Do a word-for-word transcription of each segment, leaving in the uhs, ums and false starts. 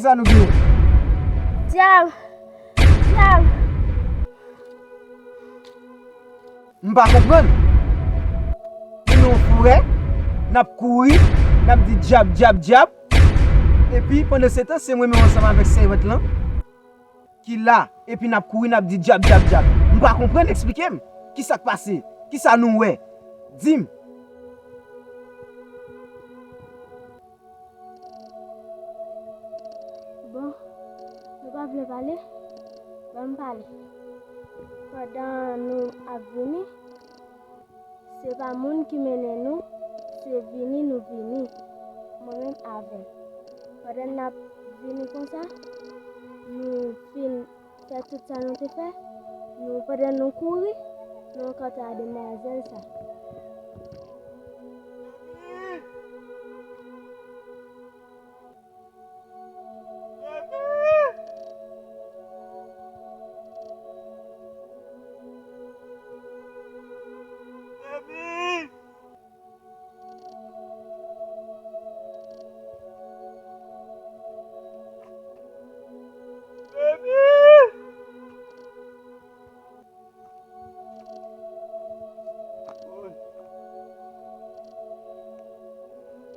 Sa nou genyen? Dyab! Dyab! M pa konprann. Nou nan yon forè, n ap kouri, n ap di dyab, dyab, dyab. Epi, pandan se tan, se mwen menm ansanm avèk sèvant lan ki la, epi n ap kouri, n ap di dyab, dyab, dyab. M pa konprann, eksplike m. Kisa k pase? Kisa nou wè? Di m. Bon, nou pa vle pale? Ban m pale. Pandan nou ap vini, se pa moun ki mennen nou, se vini nou vini, mwen menm avè l. Pandan n ap vini konsa, nou fin fè tout sa nou te fè, nou, pandan nou kouri, nou rankontre a demwazèl sa.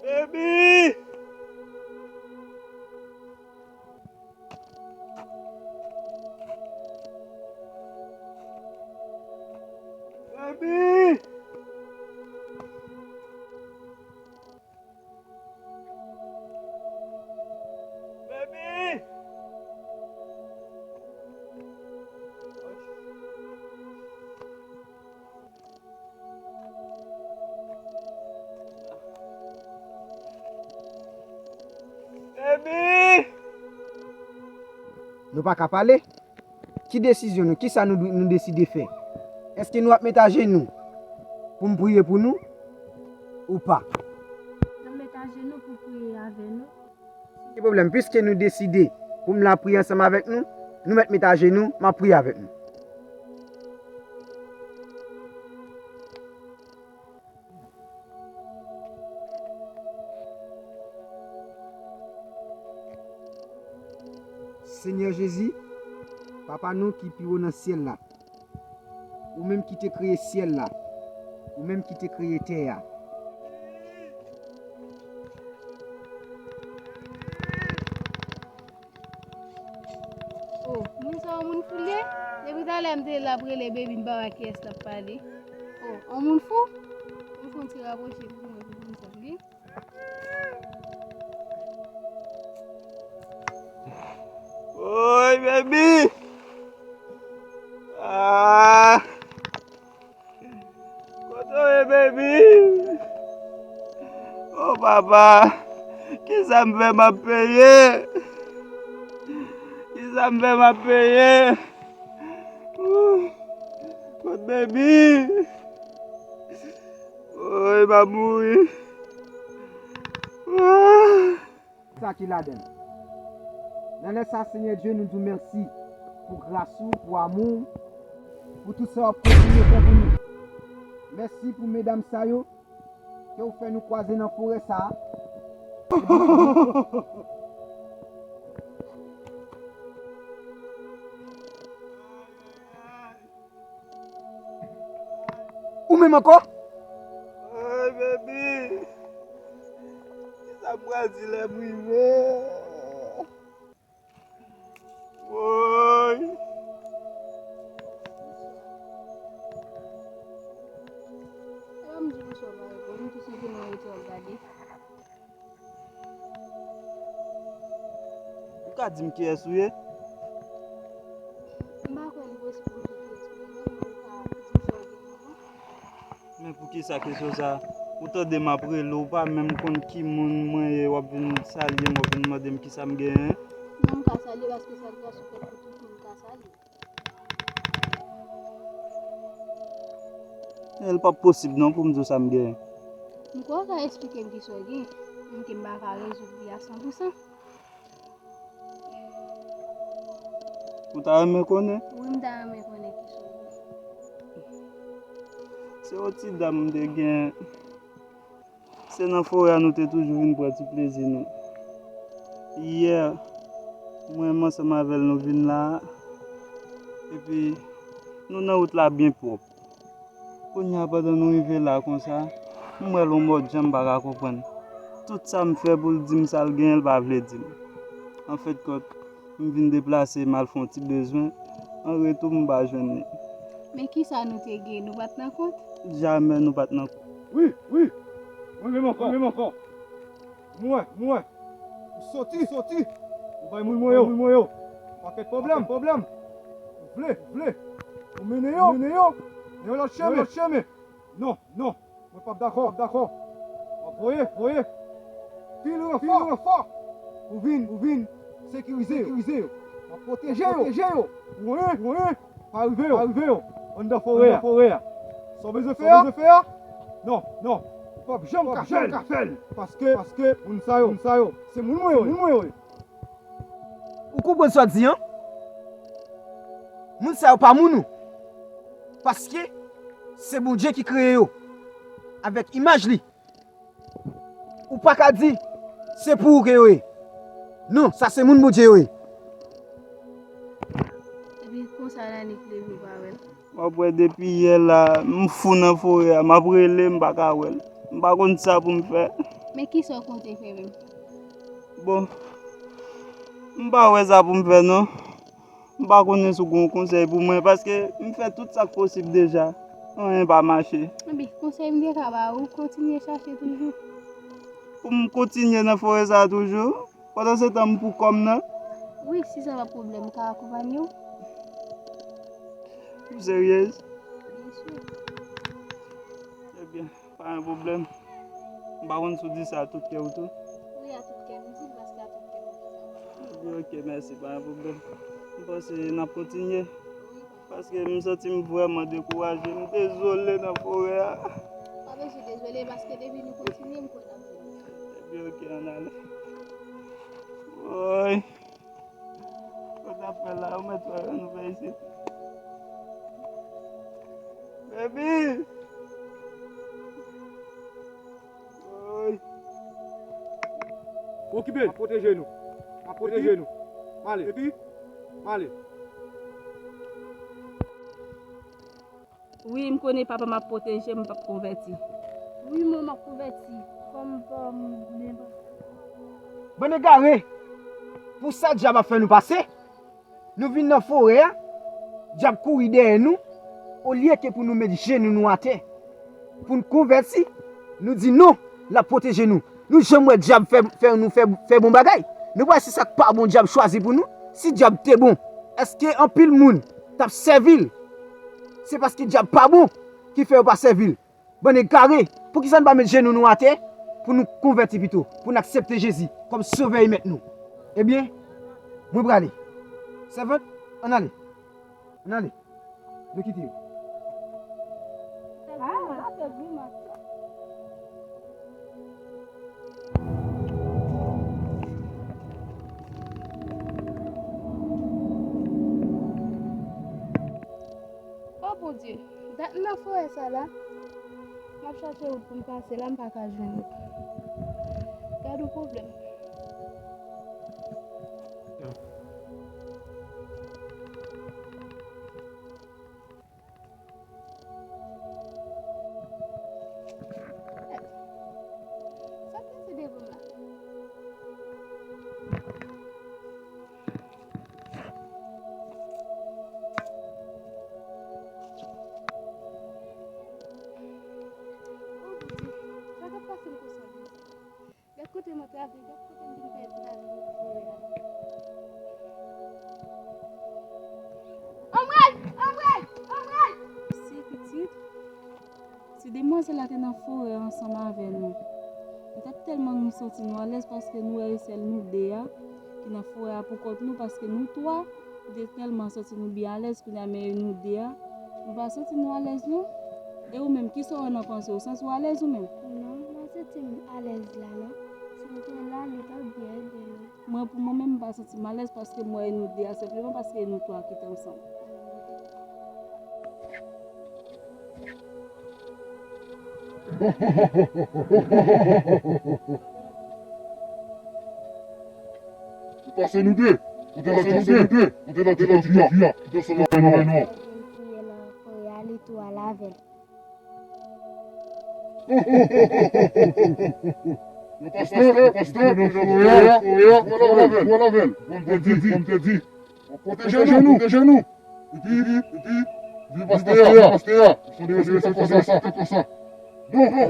Baby! Baby! Baby! Baby! Nou pa ka pale? Ki desizyon nou? Kisa nou, nou deside fè? Èske nou ap met ajenou pou m priye pou nou ou pa? N ap met ajenou pou priye avè nou. Ki pwoblèm? Piske nou deside pou m la priye ansanm avèk nou, nou mèt met ajenou, m ap priye avèk nou. Senyè Jezi, Papa nou ki pi wo nan syèl la, ou menm ki te kreye syèl la, ou menm ki te kreye tè a. Oh, moun sa yon moun fou l ye? Depi talè m te la ap rele Baby, m pa wè kiyès l ap pale. Oh, yon moun fou? Ou fè yon ti rapwoche pou mwen pou moun sa, wi. Woy, Baby! Ah! Kote w ye, Baby? Oh, papa, kisa m fè m ap peye? Kisa m fè m ap peye? Kot Baby? Woy, m ap mouri. Ah. Sa ki ladan l. Nan lè sa, Senyè Dye, nou di w mèsi pou gras ou, pou amou w, pou tout sa w ap kontinye fè pou nou. Mèsi pou medam sa yo ke w fè nou kwaze nan forè sa a. Ou menm ankò? Ay, Baby. Kisa m pral di lè m rive? Woy. Epa m di bonswa pa reponn, m tou senpleman rete w ap gade. Ou ka di m kiyès ou ye? M pa kwè li posib pou m di kiyès mwen ye, men ou ka di m sa w genyen an. Men poukisa kesyon sa? Ou tande m ap rele w, ou pa menm konn ki moun mwen ye, w ap vin salye m, w ap vin mande m kisa m genyen? Non, m ka salye paske sa gras ou fèt pou tout moun ka salye. L p ap posib non pou m di w sa m genyen. M kwè w ka eksplike m kisa w gen, menm ke m pa ka rezoud li a san pou san. Ou ta renmen konnen? Wi, m ta renmen konnen kisa w gen. Se yon ti dam m te gen. Se nan forè a nou te toujou vin pran ti plezi nou. Yè, Mwen menm ansanm avè l nou vin la a, epi nou nan wout la byen pwòp. Kounye a pandan nou rive la konsa, m wè l yon mòd jan m pa ka konprann. Tout sa m fè pou l di m sa l genyen, l pa vle di m. Anfètkont, m vin deplase m al fè yon ti bezwen, an retou m pa jwenn li. Men kisa nou te gen? Nou pa t nan kont? Jamè nou pa t nan kont. Wi, wi. Mwen menm ankò, mwen menm ankò. Mwen, mwen. Ou soti, soti. Ou bay moun mwen yo, moun mwen yo. Pakèt pwoblèm, pwoblèm. Ou vle, ou vle. Ou mennen yo, mennen yo. Nan yon lòt chemen, lòt chemen. Non, non. Mwen p ap dakò, p ap dakò. M ap voye, voye. Pil ranfò, pil ranfò. Pou vin, pou vin sekirize yo, sekirize yo. M ap pwoteje yo, pwoteje yo. Pou anyen, pou anyen pa rive yo, pa rive yo. Anndan forè a, anndan forè a. Sa w bezwen fè a? Sa w bezwen fè a? Non, non. Ou p ap janm ka fè l. Paske, paske moun sa yo, moun sa yo, se moun mwen yo, moun mwen yo ye. Ou konprann sa w di an? Moun sa yo pa moun ou. Paske se Bondye ki kreye yo avèk imaj li. Ou pa ka di se pou ou ke yo ye. Non, sa se moun Bondye yo ye. Epi konsa Lanik leve pa wè l. W ap wè depi yè la, m fou nan forè a, m ap rele, m pa ka wè l. M pa konn sa pou m fè. Men kisa w konte fè menm? Bon, m pa wè sa pou m fè non. M pa konnen si w gen yon konsèy pou mwen, paske m fè tout sa k posib deja. Anyen pa mache. Ebyen, konsèy m te ka ba ou, kontinye chache toujou. Pou m kontinye nan forè sa a toujou? Pandan se tan m pou kò m nan? Wi, si sa pa pwoblèm, m ka akonpanye w. Ou seryez? Byen si. Ebyen, pa gen pwoblèm. M pa konn si w di sa a tout kè w tou. Wi, a tout kè m di l, paske a tout kè m di l. Ebyen, oke, mèsi, pa gen pwoblèm. M panse n ap kontinye. Wi. Paske m santi m vrèman dekouraje. M dezole nan forè a. Pa bezwen dezole, paske depi nou kontinye, m kwè n ap vini. Ebyen, oke, ann ale. Woy. Sa w t ap fè la, ou mèt wè, ann nou fè isit. Baby! Woy. Okipe l. M ap pwoteje nou. M ap pwoteje nou. M ale. Epi, m ale. Wi, m konnen papa m ap pwoteje m, m p ap konvèti. Wi, mwen, m ap konvèti. Kòm pa m, men pa. Bann egare! Pou sa dyab ap fè nou pase? Nou vin nan forè a, dyab kouri dèyè nou, olye ke pou nou met jenou nou atè, pou n konvèti, nou di non, l ap pwoteje nou. Nou janm wè dyab fè, fè nou fè, fè bon bagay. Nou pa wè se sa k pa bon dyab chwazi pou nou. Si dyab te bon, èske anpil moun t ap sèvi l? Se paske dyab pa bon ki fè yo pa sèvi l. Bann egare, poukisa n pa met jenou nou atè pou nou konvèti pito, pou n aksepte Jezi kòm Sovè e Mèt nou? Ebyen, mwen prale. Sèvant, ann ale. Ann ale. Nou kite yo. O Bondye, dat m nan forè sa la, m ap chache wout pou m pase la, m pa ka jwenn wout. Gad yon pwoblèm. Sa k pase devan m la? O Bondye, sa k ap pase m konsa menm? Gad kote m antrave, gad kote m vin pèdi lavi m nan forè a. Anmwey! Anmwey! Anmwey! Se pitit. Si demwazèl la te nan forè ansanm avè nou, nou t ap tèlman nou santi nou alèz paske nou wè e sèl nou de a ki nan forè a poukont nou, paske nou twa, nou te tèlman santi nou byen alèz, kounye a men e nou de a, nou pa santi nou alèz non. E ou menm, kisa w wè nan panse w? Ou santi w alèz ou menm? Non, mwen santi m alèz la non. Si m te la, li t ap byen ede nou. Mwen, pou mwen menm, m pa santi m alèz paske m wè e nou de a, senpleman paske e nou twa ki te ansanm. Ou panse nou de? Ou te la, ou te la, ou te la, ou te la, ou te la, ou te la, ou te la. Li touye nan forè a, li tou al avè l. Yo pastè, yo pastè, yo nan forè a, forè a, yo al avè l, yo al avè l. Kòm te di, kòm te di. Pwoteje nou, pwoteje nou. Epi, epi, epi, vi pastè a, vi pastè a. Fò de respè konsa, konsa. Non, non.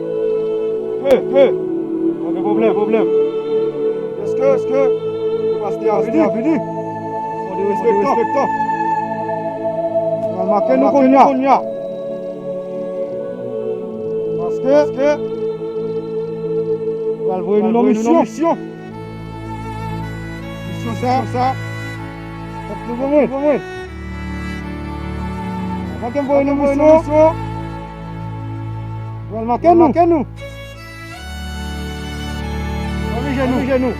Hey, hey. Pa gen pwoblèm, pwoblèm. Èske, èske, vi pastè a vini, vini? Fò de respè konsa. Pral make nou kounye a. Paske, paske, pral voye nou nan misyon. Misyon sa, sa, fòk nou voye. Avan ke m voye nou misyon, pral make nou. Oblije nou.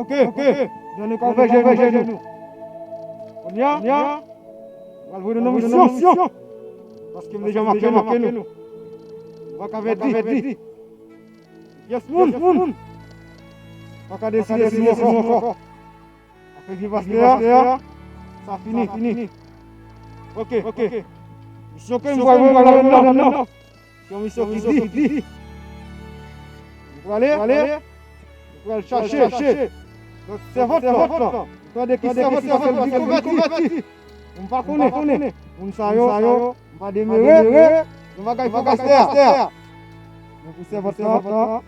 Ok, ok. Donk nou konvèje nou. Kounye a, kounye a, pral voye nou nan misyon. Paske m deja make nou. Nou pa ka pèdi. Pyès moun pa ka deside sou nou ankò. Apre vye pastè a, sa fini. Ok, ok. Misyon ke m pral voye nou la, se yon misyon ki di. Nou prale, nou pral chache lòt sèvant lan. Nou tande ki sèvant lan, sèvant lan vin konvèti. Moun pa konnen. Moun sa yo, m pa demere nan bagay fo pastè a. Men pou sèvant lan,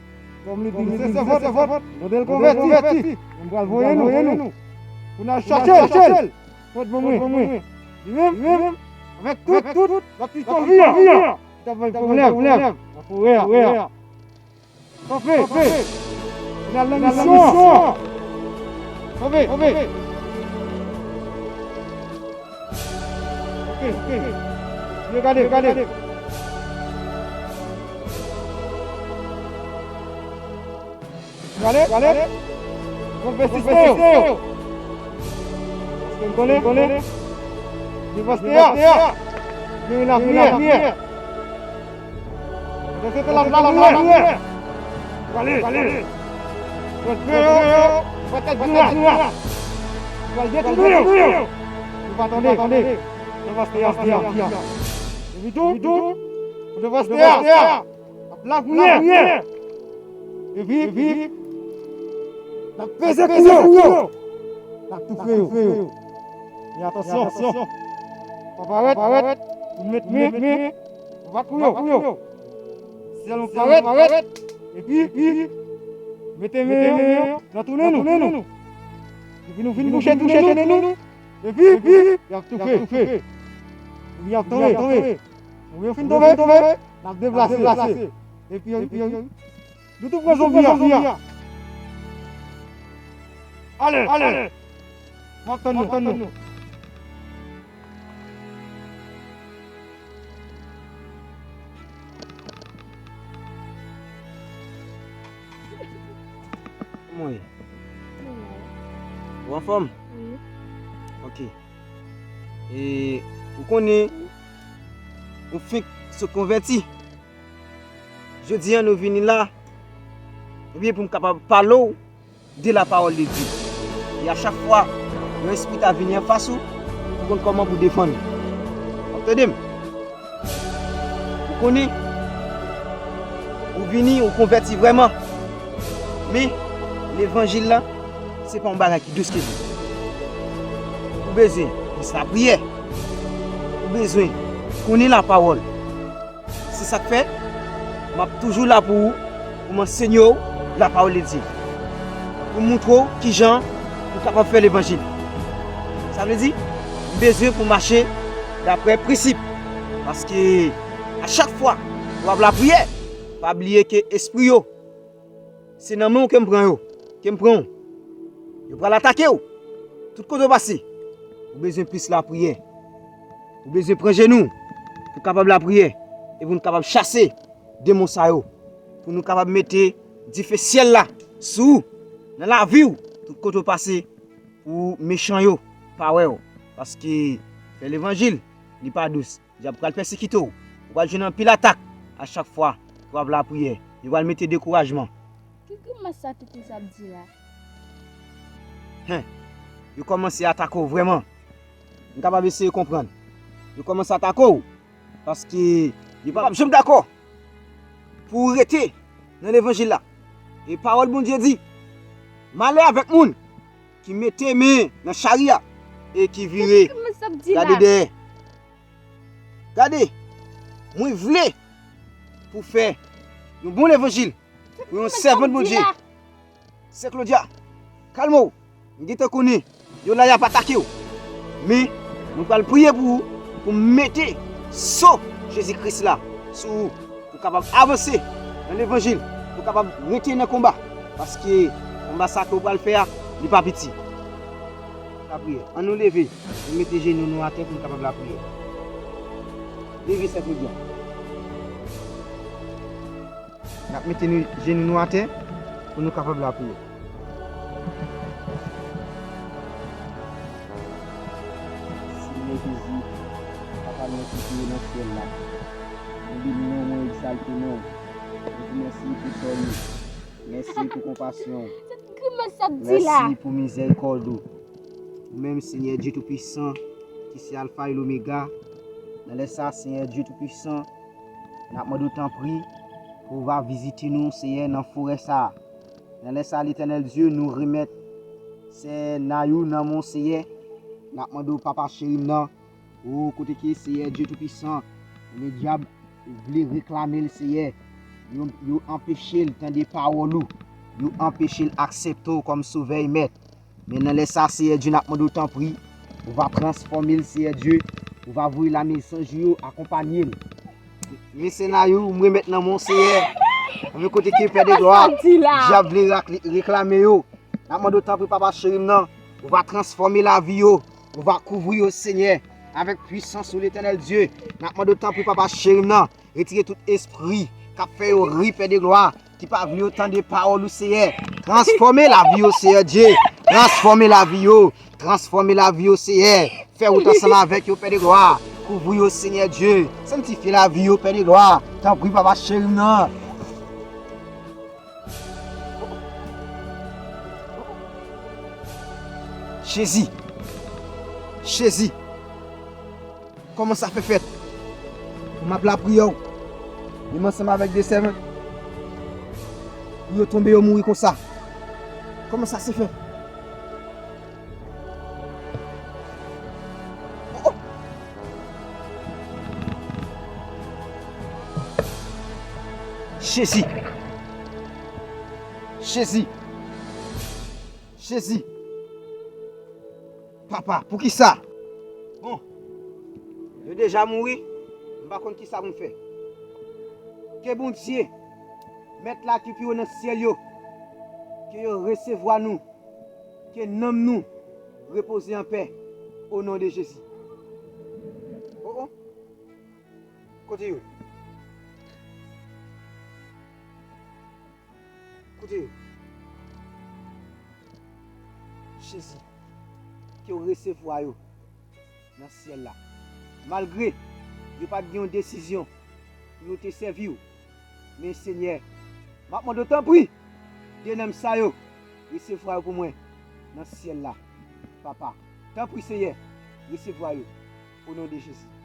kòm li di li se sèvant, lòt l konvèti. M pral voye nou pou n al chache l. Kot bon mwen? Li menm, avèk tout, tout, l ap swiv vi a. Li t ap bay pwoblèm nan forè a. Kanpe! Kanpe! N al nan misyon an! Kanpe! Kanpe! Ok, ok. Yo gade, gade. Gade, gade. Konpe sistè yo. Paske m konnen, konnen. Li pastè a. Li gen lapriyè. Mwen se te la, la, la, la. Pale, pale. Mwen fè yo, mwen te di la. Mwen detwi yo. Nou pa tande. Mwen pastè a, pastè a. Epi tou, mwen pastè a. Ap lapriyè. Epi, epi, n ap peze kou yo. N ap toufe yo. Men atansyon. Pa parèt, parèt, pou met men, men, Ou pa kou yo. Sèlman parèt. Epi, epi, mete men yo nan tounen nou. Epi nou vin bouche tounen nou. Epi, epi, y ap toufe. Epi y ap tonbe. Ou yo fin tonbe, n ap deplase. Epi, epi, nou tou pran zonbi a. Ale, ale. M ap tann nou. Kòman w ye? Ou anfòm? Wi. Ok. E, ou konnen, ou fenk sot konvèti. Jodi a, nou vini la, ebyen, pou m kapab pale w de la parole de Dieu. E a chak fwa yon espri ta vini anfas ou, ou konn kòman pou defann ou. W ap tande m? Ou konnen, ou vini, ou konvèti vrèman. Men, levanjil la, se pa yon bagay ki dous ke sa. Ou bezwen plis lapriyè. Ou bezwen konnen lapawòl. Se sa k fè, m ap toujou la pou ou, pou m ansenye w lapawòl de Dye. Pou m montre w kijan ou kapab fè levanjil. Sa vle di, m bezwen pou w mache daprè prensip. Paske, a chak fwa w ap lapriyè, pa bliye ke espri yo, se nan men w ke m pran yo, ke m pran w. Yo pral atake w. Tout kote w pase, ou bezwen plis lapriyè. Ou bezwen pran jenou pou kapab lapriyè e pou nou kapab chase demon sa yo. Pou nou kapab mete dife syèl la sou ou, nan lavi w, tout kote w pase, pou mechan yo pa wè w. Paske fè levanjil, li pa dous. Dyab pral pèsekite w. Ou pral jwenn anpil atak a chak fwa ke w ap lapriyè. Yo pral mete dekourajman. Ki grimas sa Toupwisan ap di la? Hen, yo kòmanse atake w vrèman. M kapab eseye konprann. Yo kòmanse atake w paske yo p ap janm dakò pou w rete nan levanjil la. E pawòl Bondye di, malè avèk moun ki mete men nan chari a e ki vire gade dèyè. Gade, mwen vle pou w fè yon bon levanjil, pou yon sèvant Bondye. Sè Claudia, kalme w. M gentan konnen yo la y ap atake w. Men, nou pral priye pou ou, pou mete san Jezi Kris la sou ou, pou w kapab avanse nan levanjil, pou w kapab rete nan konba. Paske konba sa ke w pral fè a, li pa piti. Lapriyè. Ann nou leve, nou mete jenou nou atè pou nou kapab lapriyè. Leve, Sè Claudia. N ap mete nou, jenou nou atè pou nou kapab lapriyè. Senyè Jezi, Papa nou ki ye nan syèl la, mwen beni non w, mwen egzalte non w. Mwen di mèsi pou sa w ye. Mèsi pou konpasyon w. Sa grimas ap di la. Mèsi pou mizèrikòd ou. Ou menm, Senyè Dye Toupisan, ki se Alfa e Lomega. Nan lè sa, Senyè Dye Toupisan, n ap mande w tanpri pou w va vizite nou, Senyè, nan forè sa a. Nan lè sa a, Letènèl Dye, nou remèt sè Nayou nan men w, Senyè. N ap mande w, Papa cheri m nan, o, kote ke, Senyè Dye Toupisan, men dyab vle reklame l, Senyè. Yo, yo anpeche l tande pawòl ou. Yo anpeche l aksepte w kòm Sovè e Mèt. Men nan lè sa, Seyè Dye, n ap mande w tanpri, ou va transfòme l, Seyè Dye, ou va voye lame zanj ou yo akonpanye l. Men sè Nayou, m remèt nan men w, Seyè. Anben kote ke Pè de glwa, dyab vle rak-, reklame yo. N ap mande w tanpri, Papa cheri m nan, ou va transfòme lavi yo, ou va kouvri yo, Senyè, avèk pwisans ou, Letènèl Dye. N ap mande w tanpri, Papa cheri m nan, retire tout espri k ap fè yo ri, Pè de glwa, ki pa vle yo tande pawòl ou, Seyè. Transfòme lavi yo, Seyè Dye. Transfòme lavi yo. Transfòme lavi yo, Seyè. Fè wout ansanm avèk yo, Pè de glwa. Kouvri yo, Senyè Dye. Sanktifye lavi yo, Pè de glwa. Tanpri, Papa cheri m nan. Jezi. Jezi. Kòman sa fè fèt? Pou m ap lapriyè w, menm ansanm avèk de sèvant, pou yo tonbe, yo mouri konsa. Kòman sa se fèt? Oh, oh. Jezi! Jezi! Jezi! Papa, poukisa? Bon, yo deja mouri, m pa konn kisa pou m fè. Ke Bondye, Mèt la ki pi wo nan syèl yo, ke yo resevwa nou, ke nanm nou repoze anpè, o non de Jezi. Oh, oh. Kote yo? Kote yo? Jezi, ke w resevwa yo nan syèl la. Malgre yo pa t gen yon desizyon pou yo te sèvi w, men Senyè, m ap mande w tanpri, de nanm sa yo, resevwa yo pou mwen nan syèl la, Papa. Tanpri, Senyè, resevwa yo, o non de Jezi.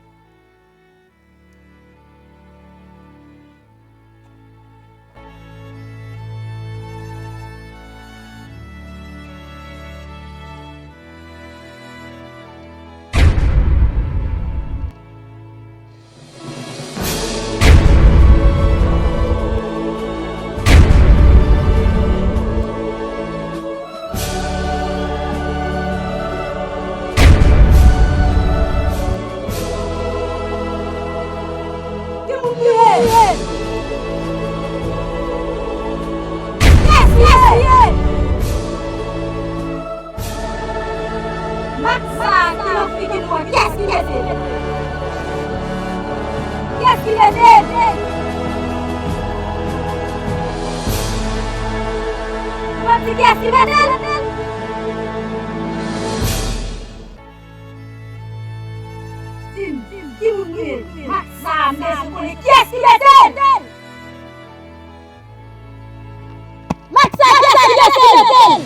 Ki mete l? Ou pa di kiyès ki mete l? Di m, ki moun ki mete mak sa a? M bezwen konnen kiyès ki mete l. Mak sa, kiyès ki mete l?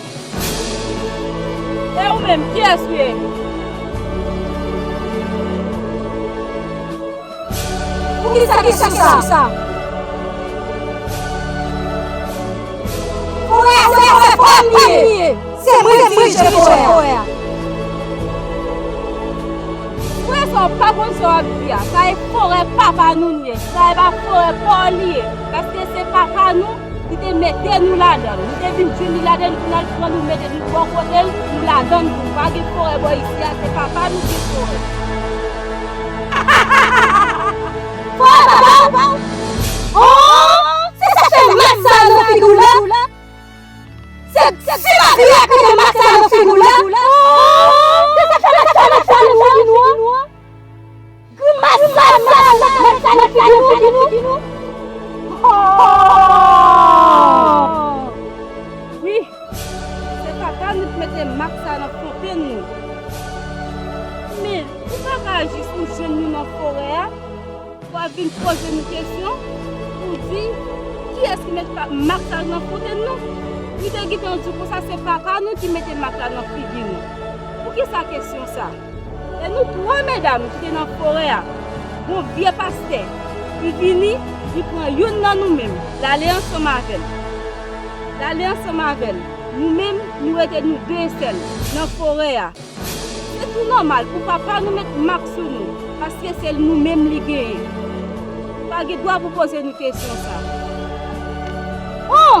E ou menm, kiyès ou ye? Poukisa kesyon sa? Forè a se forè pa m li ye. Se mwen ki dirije forè a. Frè, sa w pa konn sa w ap di a. Sa e forè papa nou li ye. Sa e pa forè pa w li ye. Paske se papa nou ki te mete nou ladan l. Nou te vin jwenn li ladan l, pou n al pran nou mete nou bò kote l, nou ladan l tou. Pa gen forè bò isi a, se papa nou ki forè. Forè papa w? Oh! Se sa k fè mak sa nan figi w la? Se, se ti mafya k mete mak sa nan figi w la? Oh! Se sa k fè mak sa nan figi nou an? Grimas sa, mak sa nan figi nou? Oh! Wi, se papa nou k mete mak sa nan fontenn nou. Men, ou pa ka jis ou jwenn nou nan forè a, w ap vin poze nou kesyon, pou di, kiyès ki mete pa, mak sa nan fontenn nou? Nou te gentan di w konsa, se papa nou ki mete mak la nan figi nou. Poukisa kesyon sa? E nou twa medam ki te nan forè a, gon vye pastè ki vini, li pran youn nan nou menm, l ale ansanm avè l. L ale ansanm avè l. Nou menm, nou rete nou de sèl nan forè a. Se tou nòmal pou papa nou met mak sou nou, paske se nou menm li genyen. Ou pa gen dwa pou poze nou kesyon sa. Oh!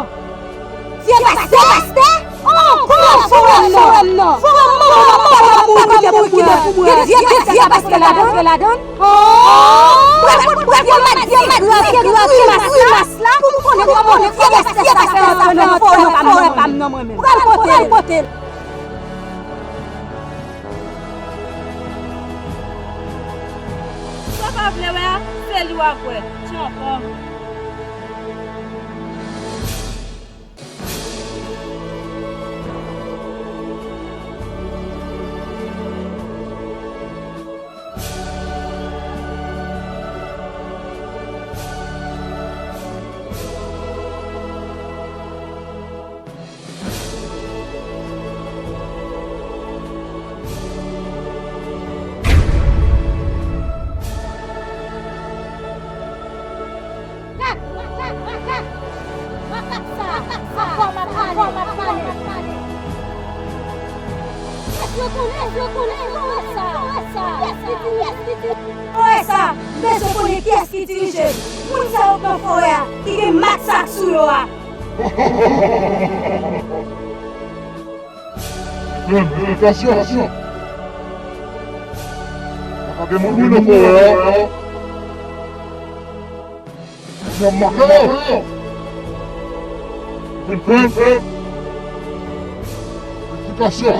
Vye pastè? Oh, kòman forè m nan? Forè m nan, manman m papa m mouri kite pou mwen. Gen vye pastè k ap antre ladan l. Oh! Brèf, brèf, yo mèt di, yo mèt di, yo mèt di, grimas la, pou m konnen kòman vye pastè sa fè antre nan forè pa m nan mwen menm. Pral kote l. Sa w pa vle wè a, se li w ap wè. Tchanpan. Gad! Gad! Gad! Gad! Makak sa! Makak sa! Avè w m ap pale! Avè w m ap pale! Kiyès yo konnen? Kiyès yo konnen? Forè sa! Forè sa! Kiyès ki dirije? Kiyès ki dirije? Forè sa! M bezwen konnen kiyès ki dirije l! Moun sa yo k nan forè a, ki gen mak sa k sou yo a! Menm, edikasyon. Pa ka gen moun nan forè a. Nan maka. Vin fè. Edikasyon.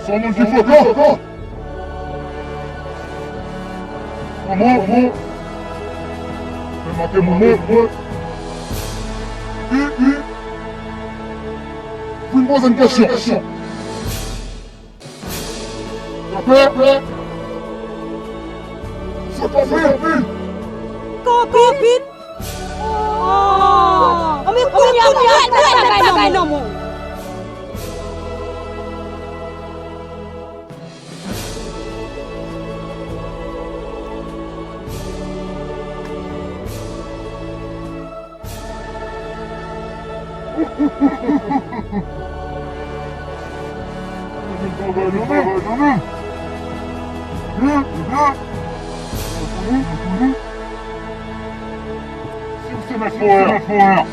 Se yon moun ki fòkan. Kòman? Kòman? Fè make moun mwen. Wi, wi. Vin poze m kesyon. Pè, pè. Se konpil. Konpil? Oh! Anben, kounye a, kounye a, kounye a, bagay nan men w. Si w se mèt forè a.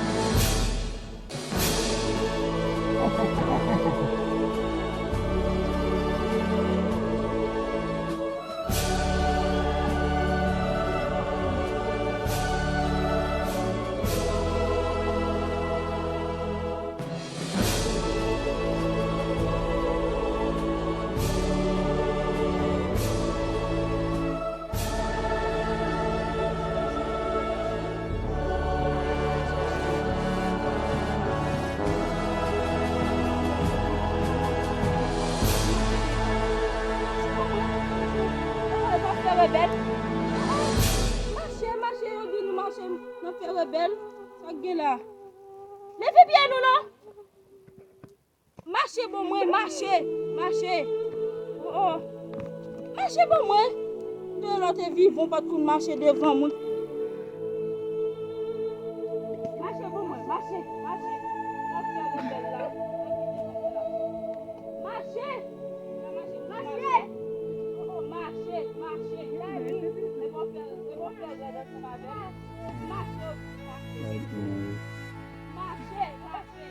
Mache, mache, yo di nou mache nan fè rebèl. Sa k gen la? Leve pye nou non. Mache bon mwen, mache, mache. Oh, oh. Mache bon mwen. Depi lè w te vivan, w pa t konn mache devan moun. Mache bon mwen, mache, mache. W ap fè rebèl la. Mache. Mache. Oh, oh, mache, mache. Mache. Mache, mache.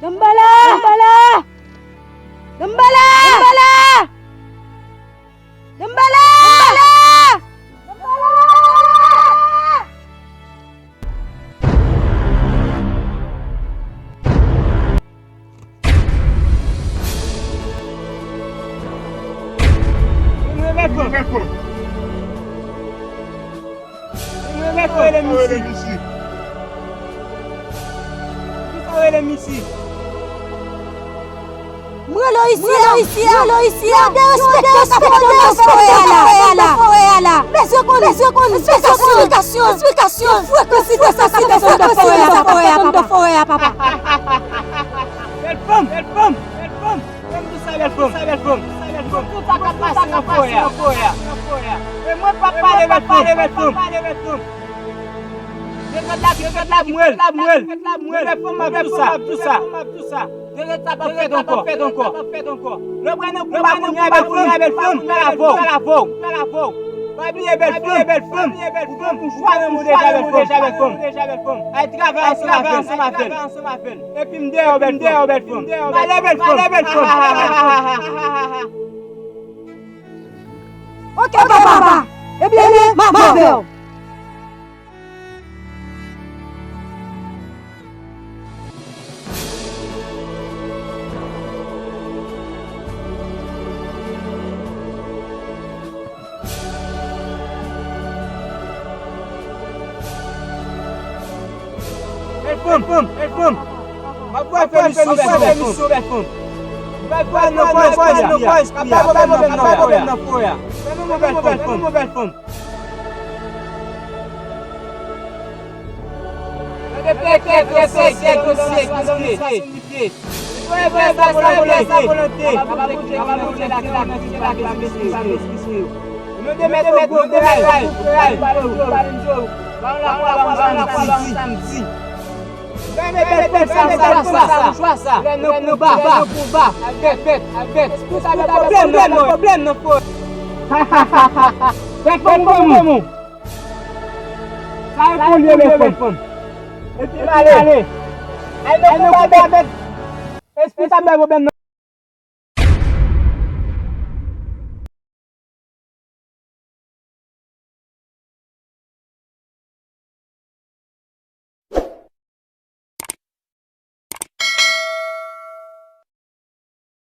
Danmbala! Danmbala! Danmbala! Danmbala! Danmbala! Mwen mèt fò. Mwen mèt fò. Mwen mèt fò. Mwen mèt fò. Kisa w rele misye? M rele w isi a, isi a, m rele w isi a. Yo derespekte sa fò yo nan forè a la. Bezwen konn, bezwen konn, eksplikasyon, eksplikasyon. Frekans, frekans, frekans nan forè a, papa. Bèl fanm, bèl fanm, bèl fanm. Fè m di sa, bèl fanm, bèl fanm. Tout sa k ap pase nan forè a. E mwen p ap pale, bèl fanm. Detrèt la, detrèt la, m wè l, m wè l. Mwen bèl fanm, m ap di w sa. Detrèt sa p ap fèt ankò. Lè w pral nan konba kounye a, bèl fanm, m pral avè w. Pa bliye, bèl fanm, bèl fanm. Ou pran pou chwa nan mwen deja, bèl fanm. Al travay ansanm avè l. Epi m dèyè w, bèl fanm. M ale, bèl fanm. M ale, bèl fanm. Oke, papa. Ebyen, m avè w. Bèl fanm, bèl fanm. M ap voye fè misyon, bèl fanm. M ap voye nan kò espri a. K ap bay pwoblèm nan forè a. Fè nou move, bèl fanm. Fè nou move, bèl fanm. Gade pètèt, gade pètèt, gade pètèt. Fè sa volonte. Fè sa volonte. Mande mèt gwo kray, gwo kray. Ba yon lakwa, ba yon samdi. Gade bèl fanm sa, sa, sa. Lè nan konba, nan konba. Avèk, avèk. Tout sa bèl pwoblèm nan forè. Bèl fanm, bèl fanm. Sa e pou li, bèl fanm. Epi m ale. Al nan konba avèk espri sa bay pwoblèm nan.